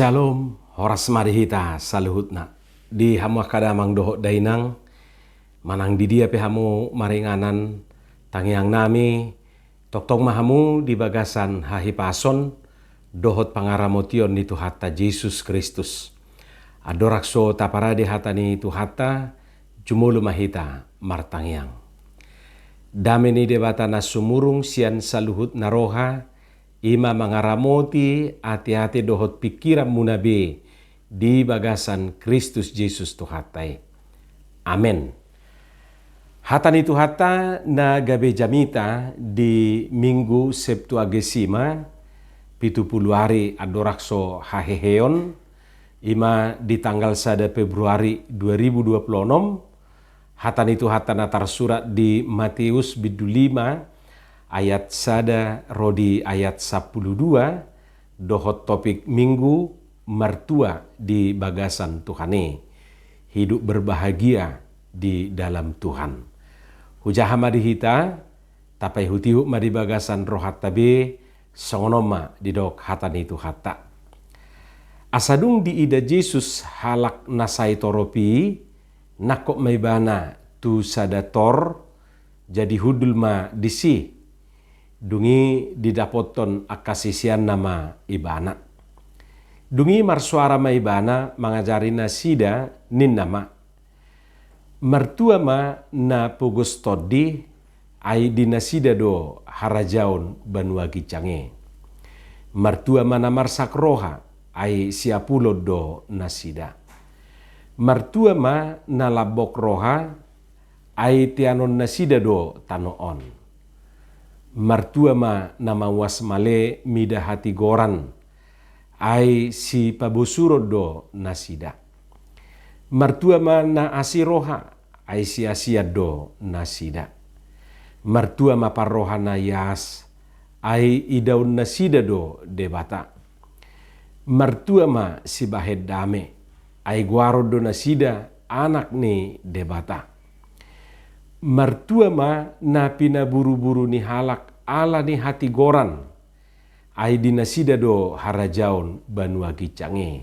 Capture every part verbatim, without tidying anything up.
Shalom, horas ma di hita saluhutna. Di hamu angka damang dohot dainang, manang di dia pe hamu maringanan, tangiang nami, tongtong ma hamu di bagasan hahipason dohot pangaramotion ni Tuhanta Jesus Kristus. Andorang so taparade hata ni Tuhanta, jumolo ma hita martangiang. Dame ni Debata na sumurung sian saluhut na roha, i ma mangaramoti ateate dohot pingkiranmuna be di bagasan Kristus Jesus Tuhanta i. Amen. Hata ni Tuhanta na gabe jamita di Minggu Septuagesima, pitu pulu ari andorang so haheheon, i ma di tanggal sada Februari dua ribu dua pulu onom, hata ni Tuhanta na tarsurat di Mateus bindu lima ayat sada ro di ayat sampulu dua, dohot topik Minggu, martua di bagasan Tuhan i. Hidup berbahagia di dalam Tuhan. Hujaha ma di hita, tapaihutihut ma di bagasan rohanta be, songon on ma didok hata ni Tuhanta. Asa dung diida Jesus halak na sai torop i, nangkok ma ibana tu sada tor, jadi hundul ma disi. Dung i didapothon angka siseanna ma ibana. Dung i marsoara ma ibana mangajari nasida, ninna ma: Martua ma na pogos tondi, ai di nasida do harajaon banua ginjang i. Martua ma na marsak roha, ai siapulon do nasida. Martua ma na lambok roha, ai teanon nasida do tano on. Martua ma na mauas male mida hatigoran, ai sipabosuron do nasida. Martua ma na asi roha, ai siasian do nasida. Martua ma parroha na ias, ai idaon nasida do Debata. Martua ma sibahen dame, ai goaron do nasida anak ni Debata. Martua ma na pinaburuburu ni halak ala ni hatigoran, ai di nasida do harajaon banua ginjang i.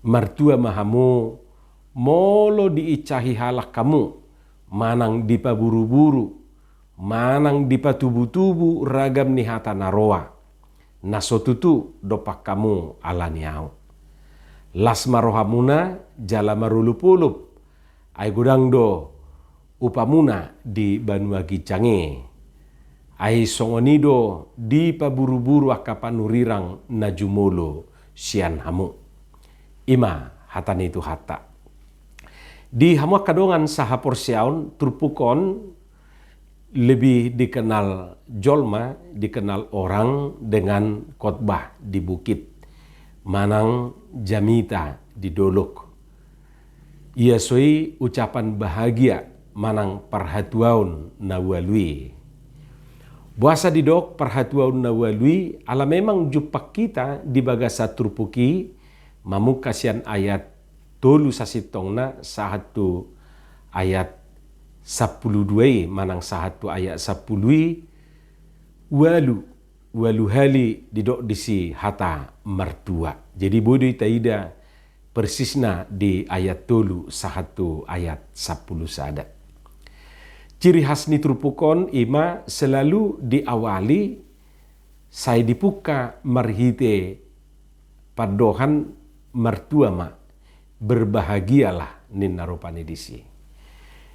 Martua ma hamu molo diinsahi halak hamu, manang dipaburuburu, manang dipatubutubu ragam ni hata na roa, na so tutu dompak hamu ala ni ahu. Las ma rohamuna jala marolopolop, ai godang do upamuna di banua ginjang i. Ai songon i do dipaburuburu angka panurirang na jumolo sian hamu. I ma hata ni Tuhanta. Di hamu angka dongan sahaporseaon, turpuk on lebih dikenal jolma, dikenal orang dengan khotbah di bukit, manang jamita di dolok. Ia so i ucapan bahagia manang parhatuaon na ualu i. Boasa didok parhatuaon na ualu i? Ala memang jumpang hita di bagasan turpuk i, mamungka sian ayat tolu sasintongna sahat tu ayat sampulu dua i, manang sahat tu ayat sampulu i, ualu, ualu hali didok disi hata martua. Jadi boi do i taida persisna di ayat tolu sahat tu ayat sampulu sada. Ciri khas ni turpuk on i ma selalu diawali, sai dipungka marhite pandohan martua ma, berbahagialah, ninna rupani disi.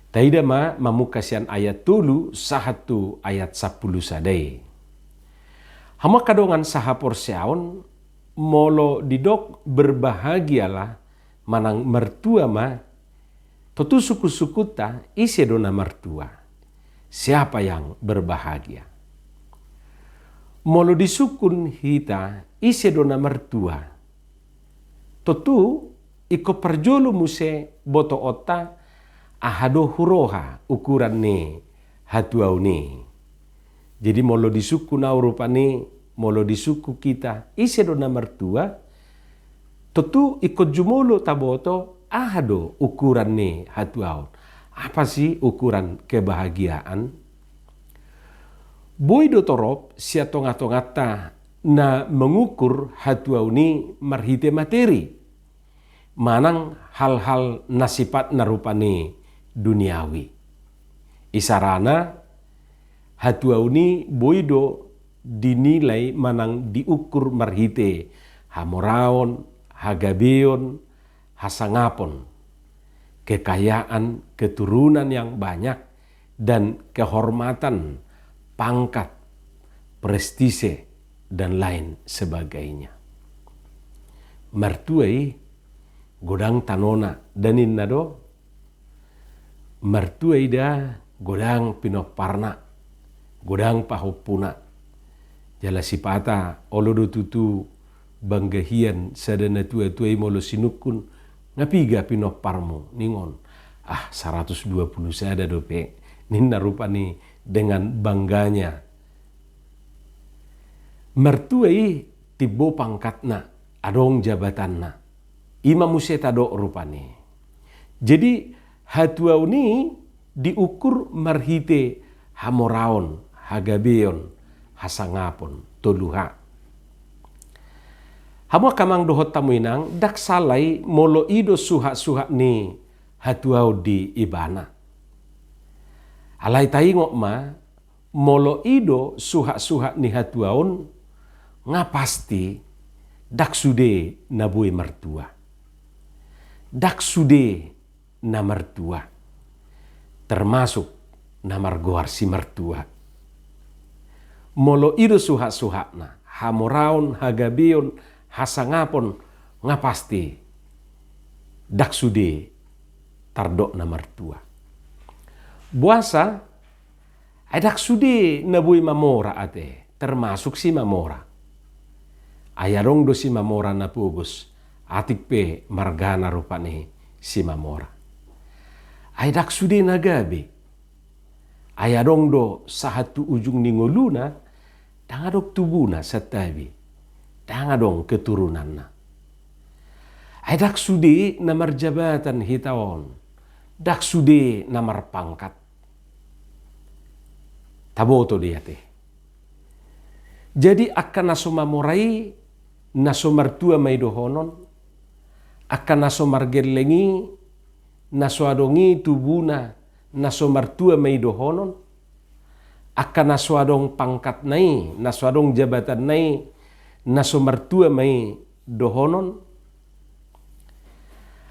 Taida ma mamungka sian ayat tolu sahat tu ayat sampulu sada i. Hamu angka dongan sahaporseaon, molo didok berbahagialah manang martua ma, tontu sungkunsungkunta, ise do na martua? Siapa yang berbahagia? Molo disungkun hita, ise do na martua? Tontu ingkon parjolo muse botoonta aha do huroha ukuran ni hatuaon i. Jadi molo disungkun ahu rupani, molo disungkun hita, ise do na martua, tontu ingkon jumolo taboto aha do ukuran ni hatuaon. Apa sih ukuran kebahagiaan? Boi do torop sian tongatonganta na mengukur hatuaon i marhite materi manang hal-hal na sifatna rupani duniawi. Isarana, hatuaon i boi do dinilai manang diukur marhite hamoraon, hagabeon, hasangapon, kekayaan, keturunan yang banyak, dan kehormatan, pangkat, prestise, dan lain sebagainya. Martua i godang tanona, da ninna do. Martua i da godang pinomparna, godang pahompuna. Jala sipata olo do tutu bangga hian sada na tua-tua i molo sinungkun, "Nga piga pinomparmu?" ningon. "Ah, saratus dua pulu sada dope," ninna rupani dengan bangganya. Martua i timbo pangkatna, adong jabatanna. I ma muse tadok rupani. Jadi, hatuaon i diukur marhite hamoraon, hagabeon, hasangapon, tolu H. Hamu angka amang dohot hamu inang, ndang sala i molo i do suhat-suhat ni hatuaon di ibana. Alai taingot ma, molo i do suhat-suhat ni hatuaon, nga pasti ndang sude na boi martua. Ndang sude na martua, termasuk na margoar si martua. Molo i do suhat-suhatna, hamoraon, hagabeon, hasangapon, nga pasti ndang sude tardok na martua. Boasa? Ai ndang sude na boi mamora ate, termasuk Simamora. Ai adong do Simamora na pogos, atik pe margana rupani Simamora. Ai ndang sude na gabe. Ai adong do sahat tu ujung ni ngoluna, ndang adong tubuna santabi, ndang adong keturunanna. Ai ndang sude na marjabatan hita on, ndang sude na marpangkat. Taboto do i ate. Jadi angka na so mamora i, na so martua ma i dohonon, angka na so margelleng i, na so adong i tubuna, na so martua ma i dohonon, angka na so adong pangkatna i, na so adong jabatanna i, na so martua ma i dohonon.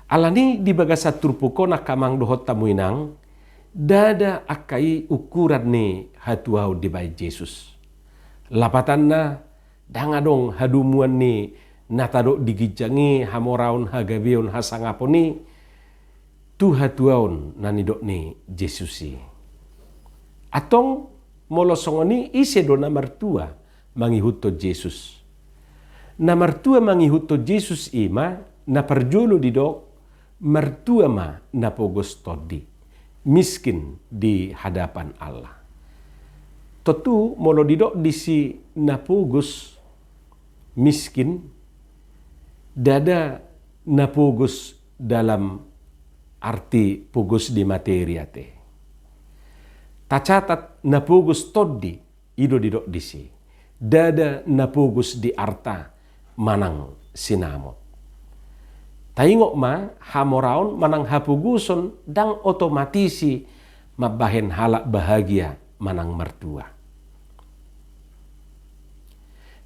Alani di bagasan turpuk on angka amang dohot hamu inang, ndada angka i ukuran ni hatuaon dibahen Jesus. Lapatanna, ndang adong hadomuan ni na tadok di ginjang i, hamoraon, hagabeon, hasangapon i, tu hatuaon na nidok ni Jesus i. Antong molo songon i, ise do na martua mangihuthon Jesus? Na martua mangihuthon Jesus i ma, na parjolo didok, martua ma na pogos tondi, miskin di hadapan Allah. Tontu molo didok disi na pogos, miskin, ndada na pogos dalam arti pogos di materi ate. Tacatat na pogos tondi, i do didok disi. Ndada na pogos di arta manang sinamot. Taingot ma, hamoraon manang hapogoson ndang otomatis i mambahen halak bahagia manang martua.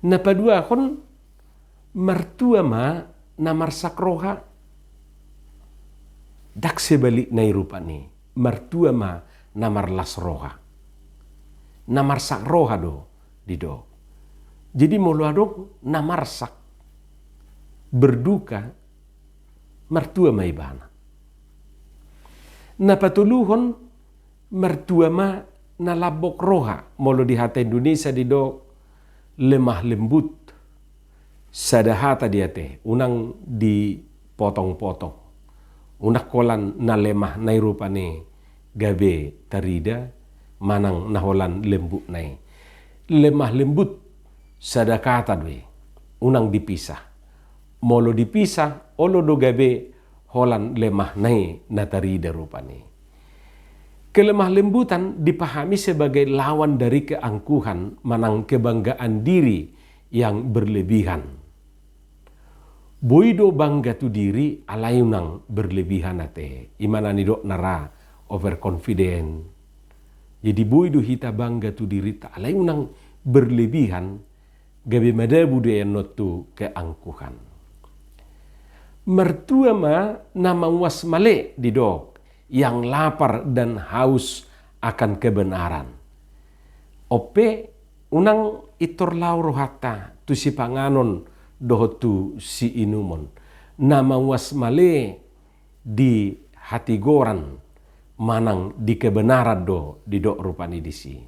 Na paduahon, martua ma na marsak roha. Ndang sebalikna i rupani, martua ma na marlas roha. Na marsak roha do didok. Jadi molo adong na marsak, berduka, martua ma ibana. Na patoluhon, martua ma na lambok roha, molo di hata Indonesia didok lemah lembut. Sada hata do i ate, unang dipotong-potong. Unang holan na lemah na i rupani gabe tarida, manang na holan lembut na i. Lemah lembut, sada kata do i, unang dipisah. Molo dipisah, olo do gabe holan lemah na i na tarida rupani. Kelemah lembutan dipahami sebagai lawan dari keangkuhan manang kebanggaan diri yang berlebihan. Boi do bangga tu diri, alai unang berlebihan ate. I ma na nidok na ra overconfident. Jadi boi do hita bangga tu dirita, alai unang berlebihan, gabe madabu do i annon tu keangkuhan. Martua ma na mauas male didok, yang lapar dan haus akan kebenaran. On pe, unang pintor laho rohanta tu sipanganon dohot tu siinumon. Na mauas male di hatigoran manang di kebenaran do didok rupani disi.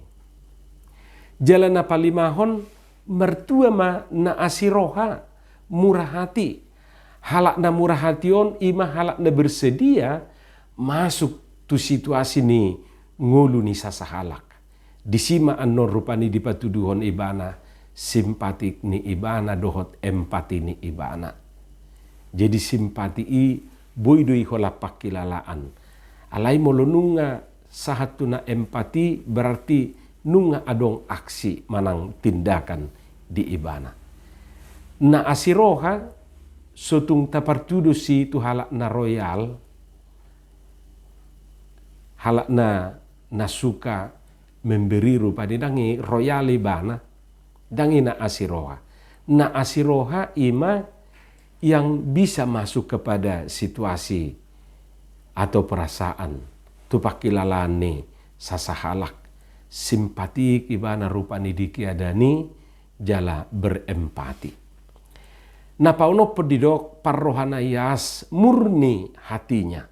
Jala na palimahon, martua ma na asi roha, murah hati. Halak na murah hati on i ma halak na bersedia masuk tu situasi ni ngolu ni sasahalak. Disi ma annon rupani dipatuduhon ibana simpati ni ibana dohot empati ni ibana. Jadi simpati i boi do i holan pangkilalaan. Alai molo nunga sahat tu na empati, berarti nunga adong aksi manang tindakan di ibana. Na asi roha, so tung tapartudos i tu halak na royal, halak na, na suka memberi rupani, ndang i royal ibana, ndang i na asi roha. Na asi roha i ma yang bisa masuk kepada situasi atau perasaan tu pangkilalaan ni sasahalak. Simpatiik ibana rupani di keadaan i jala berempati. Na paonomhon didok parroha na ias, murni hatinya.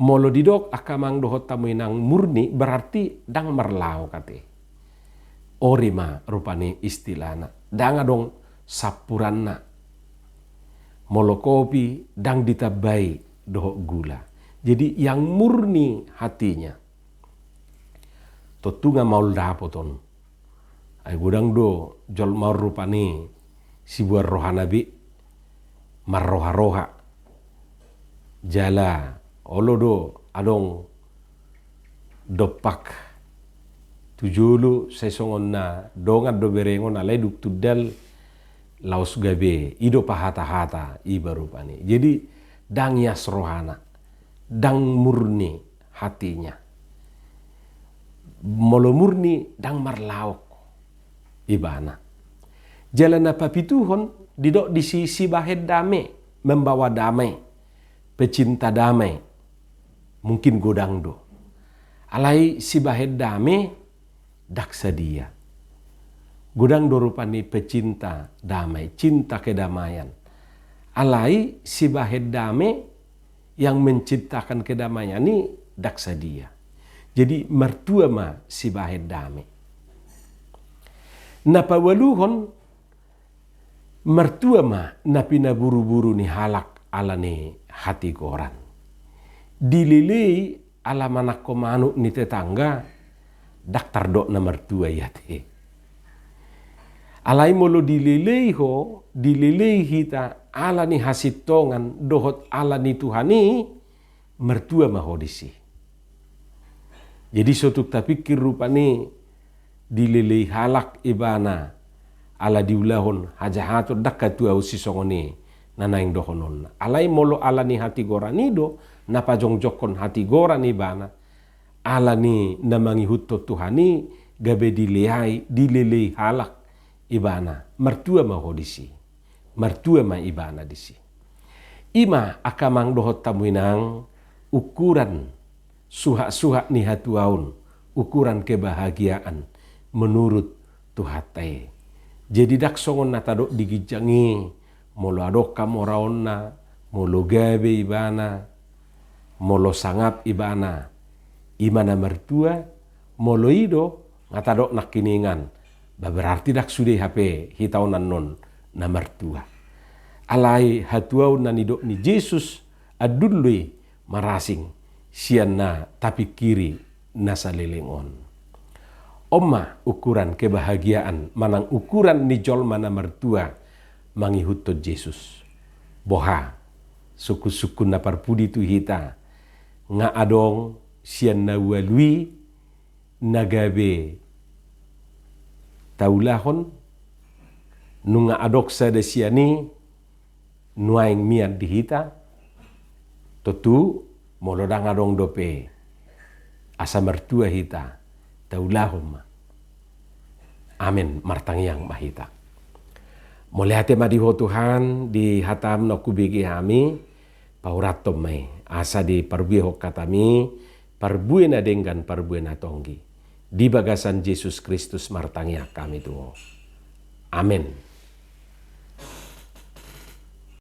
Molo didok angka amang dohot hamu inang murni, berarti ndang marlaok ate. Ori ma rupani istilahna, ndang adong sampuranna. Molo kopi ndang ditambai dohot gula. Jadi yang murni hatinya. Tontu nga maol dapot on. Ai godang do jolma on rupani siboan rohana be, marroha-roha. Jala olo do adong dompak tu jolo, sai songon na dongan do berengon, alai dung tundal laos gabe i do pahata-hata iba rupani. Jadi ndang ias rohana, ndang murni hatinya. Molo murni ndang marlaok ibana. Jala na papituhon didok disi sibahen dame, membawa damai, pecinta damai. Mungkin godang do. Alai sibahen dame ndang sadia. Godang do rupani pecinta damai, cinta kedamaian. Alai sibahen dame yang menciptakan kedamaian i ndang sadia. Jadi martua ma sibahen dame. Na paualuhon, martua ma na pinaburu-buru ni halak ala ni hatigoran. Dilelei ala manangko manuk ni tetangga, ndang tardok na martua i ate. Alai molo dilelei ho, dilelei hita ala ni hasintongan dohot ala ni Tuhan i, martua ma ho disi. Jadi so tung tapingkir rupani dilelei halak ibana ala diulahon hajahaton, ndang hatuaon sisongon i na naeng dohononna. Alai molo ala ni hatigoran i do na pajongjongkon hatigoran ibana, ala ni na mangihuthon Tuhan i gabe dileai, dilelei halak ibana, martua ma ho disi. Martua ma ibana disi. I ma angka amang dohot hamu inang ukuran suhat-suhat ni hatuaon, ukuran kebahagiaan menurut Tuhanta i. Jadi ndang songon na tadok di ginjang i, molo adong hamoraonna, molo gabe ibana, molo sangap ibana, i ma na martua. Molo i do nga tadok nangkiningan, ba berarti ndang sude hape hita on annon na martua. Alai hatuaon na nidok ni Jesus, andul do i marasing sian na tapingkiri na saleleng on. On ma ukuran kebahagiaan manang ukuran ni jolma na martua mangihuthon Jesus. Boha, sungkun-sungkun na parpudi tu hita, nga adong sian na ualu i na gabe taulahon, Nunga adong sada sian i nuaeng mian di hita, tontu molo ndang adong dope asa martua hita, taulahon ma. Amen, martangiang ma hita. Mauliate ma di Ho Tuhan, di hataM na hubege hami, paurathon ma i, asa diparbuehon hataMi, parbue na denggan, parbue na tonggi. Di bagasan Jesus Kristus martangiang hami tu Ho. Amen.